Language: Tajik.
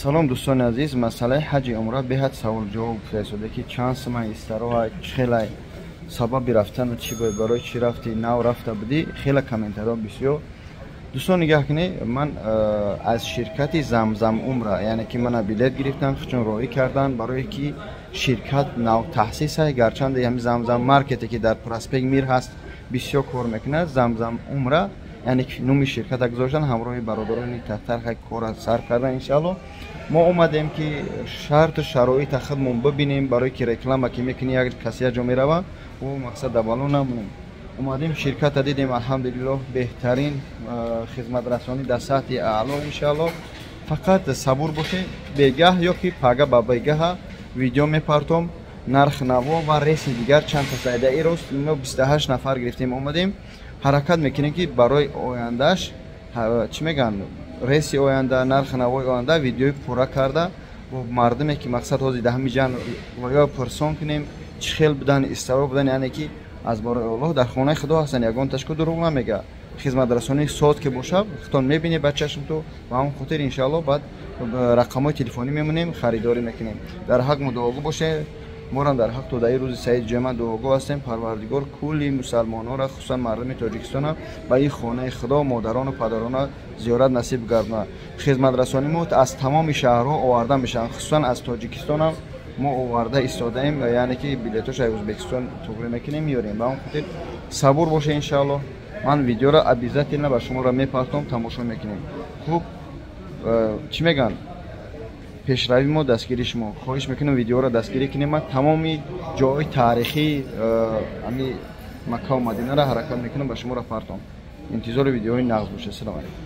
Салом, дӯстони азиз. Масъалаи ҳаҷи умра беҳад савол-ҷавоб гуфтаистода, ки чанд сумай истароҳай, хелай сабаби рафтану чӣ бояд, барои чӣ рафти, нав рафта будӣ, хела комментариҳо бисёр. Дӯстон, нигаҳ кунед, ман аз ширкати Замзам Умра, яъне ки мана билет гирифтам, чун роҳӣ кардан, барое ки ширкат навтаъсисай. Гарчанде ҳами Замзам Маркете, ки дар проспект Мир ҳаст, бисёр кор мекунад, Замзам Умра, яъне ки номи ширката гузоштан, ҳамроҳи бародарони татархай кора сар кардан. Иншаалло, мо омадем, ки шарту шароита худмон бибинем, барое ки реклама ки мекунӣ, як каси як ҷо мерава, ӯ мақсад дабало намонем. Омадем, ширката дидем, алҳамдулиллоҳ, беҳтарин хизматрасонӣ дар сатҳи аъло. Иншаалло, фақат сабур бошед, бегаҳ ё ки пага ба бегаҳа видео мепартом, нарх наво ва рейси дигар чанд та сайда. Ирӯз мо 28 нафар гирифтем, омадем. Ҳаракат мекунем, ки барои ояндааш, чӣ мегӯянд, рейси оянда, нархи навои оянда видеои пурра карда, бо мардуме ки мақсад ҳозир дар ҳамин ҷан ё пурсон кунем, чӣ хел будан, истаро будан, яъне ки аз борои Аллоҳ дар хонаи Худо ҳастанд, ягон ташку дурӯғ намега. Хизматрасонии соз ки бошад, худтон мебинед ба чашмту. Ба ҳамон хотир, иншаалло, баъд рақамҳои телефонӣ мемонем, харидорӣ мекунем. Дар ҳақ мо дуогӯ бошед, морам дар ҳақ то дар ин рӯзи саид ҷома дуогӯ ҳастем. Парвардигор кулли мусалмононро, хусусан мардуми Тоҷикистона, ба ин хонаи Худо, модарону падарона зиёрат насиб гардонад. Хизматрасонии мо аз тамоми шаҳрҳо оварда мешаванд, хусусан аз Тоҷикистонам мо оварда истодаем, яъне ки билетош аз Ӯзбекистон туғрӣ мекунем, меёрем. Ба он хотир сабур боше. Иншаалло, ман видеоро обязательно ба шуморо мепартом, тамошо мекунем. Хуб, чӣ мегӯянд, пешравии мо дастгири шумо. Хоҳиш мекунам, видеоро дастгирӣ кунем. Ман тамоми ҷоҳои таърихии ами Маккаву Мадинаро ҳаракат мекунам ба шуморо партом. Интизори видеоҳои нағз бошед. Салом алейкум.